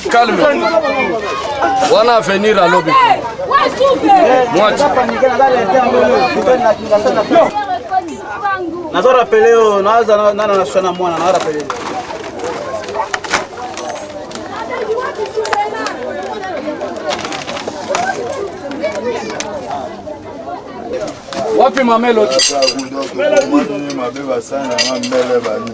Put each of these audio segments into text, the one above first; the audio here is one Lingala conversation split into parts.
Calme. Wana avenir alobi. Mwachi. Nazo rappeler yo, naza na na na mwana, na rappeler. Wapi mamelo? Mabe basala nga mbele bani.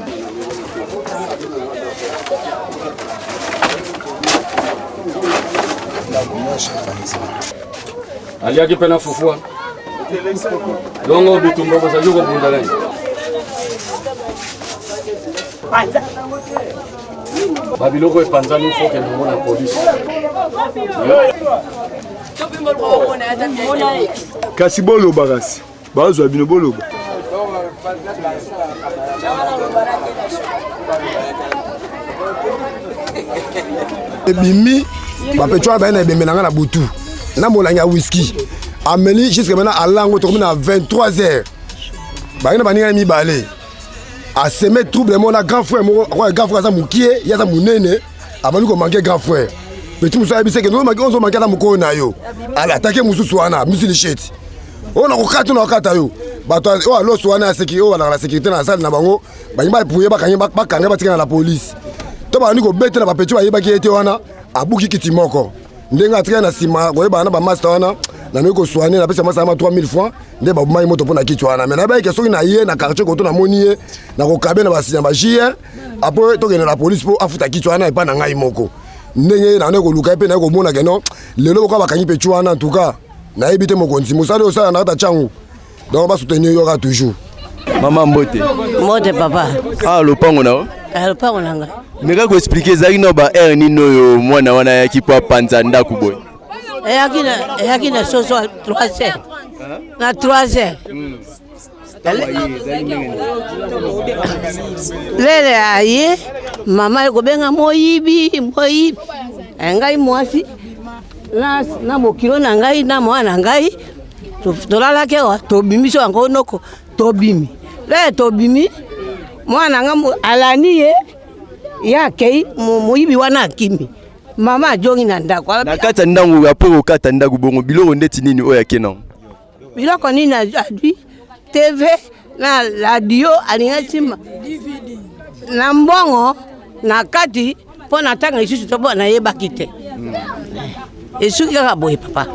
Aliaki mpe na fufu wana. Dongo bitumba bozali kobunda nani? Babiloko epanzani fo kende ngo na polisi. Kasi boloba kasi bazwa bino boloba. Ebimi bapecho wana baye na ebembe na ngai na butu na molangi ya whisky ameli jusque maintenant alango tokomi na 23 heures baye na baninga mibale aseme trouble moko na grand frère moko akoya grand frère aza mokie ye aza monene abandi komanke grand frère petit mosusu ayebisi eke ozo manke ata mokolo na yo alatake mosusu wana misi lisheti oyo nakokata nakokata yo bato oyo aloso wana ya oyo balaka na sécurité na sale na bango balingi bapuye bakange bakange batika na la police to babandi kobetela bapeti bayebaki ye te wana abuki kiti moko ndenge atikali na nsima koyebana na bamasta wana nameki koswane napesa masta ma 3000 francs nde babomaki moto mpo na kiti wana me nayebaki ke soki na ye na quartier koto namoni ye nakokabe na basinya ba jr apres tokende na police mpo afuta kiti wana epai na ngai moko ndenge nande koluka ye mpe naye komona ke non lelo boka bakangi mpe wana en tout cas nayebi te mokonzi mosali osala na kata cangu donc basoutenir yo kaka toujours. Mama mbote. Mbote papa. Ah lopango na yo? Ah lopango na ngai. Meka ko expliquer ezalaki na ba heure nini oyo mwana wana ayaki mpo apanza ndako boye? Eyaki na eyaki na soso 3 heures. Na 3 heures. Lele aye mama ekobenga moyibi moyibi eh, ngai mwasi na, na bokilo na ngai na mwana na ngai tolalaki awa tobimi so yango noko tobimi lele tobimi mwana na ngai alandi ye ye akei moyibi wana akimi mama ajongi na ndako na kati ya ndako apres kokata ndako bongo biloko ndeti nini oyo ake nango biloko nini azwi tv na radio alingi nsima na mbongo na kati mpo na ntango lisusu to mpo nayebaki te esuki kaka boye papa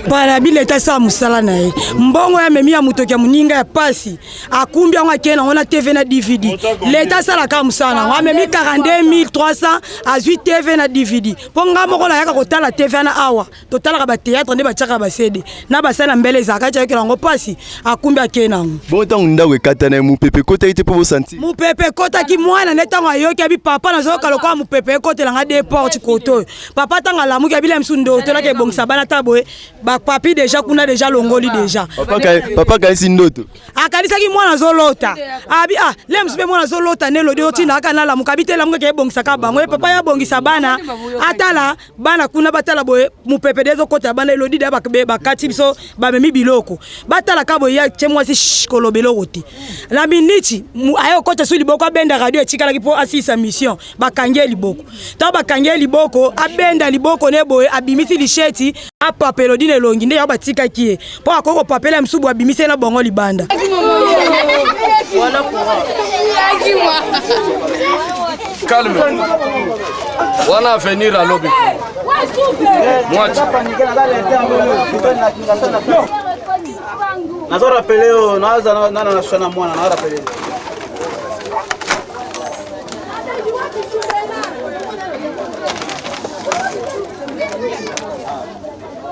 balabi leta asala mosala na ye mbongo ya memi ya motoki ya moninga ya pasi akumbi yango akei nango na tv na dvd leta asalaka mosala nango amemi 42300 azwi tv na dvd mpo ngai moko nayaka kotala tv wana awa totalaka ba théâtre nde batiaka ba CD na basali na mbele ezalaka ti ayokela yango mpasi akumbi akei na yango. Bongo ntango ndako ekatana ye mopepe ekotaki te mpo bosanti? Mopepe ekotaki mwana nde ntango ayoki abi papa nazoyoka lokola mopepe ekotela nga de porte kote oyo papa ntango alamuki abila misu ndoto elaki ebongisa bana ta boye bapapi deja kuna deja longoli deja papa akanisi ndoto akanisaki mwana azolota abi ah le mosusu mpe mwana azolota nde elodi otinda kaka nalamuka abi te lamuka ke ebongisaka bango ye papa ye abongisa bana atala bana kuna batala boye mopepe de ezokota bana elodi de bakati biso bamemi biloko batala ka boye ya tie mwasi koloba eloko te na miniti aye kokota su liboko abenda radio etikalaki mpo asilisa mission bakangi ye liboko ntango bakangi ye liboko abenda liboko ne boye abimisi lisheti apapa elodi na elongi nde yango batikaki ye mpo akoki kopapela mosusu boye abimisi ye na bongo libanda Calme. Wana avenir alobi. Mwachi. Nazo rappeler yo, naza na na na mwana, na rappeler.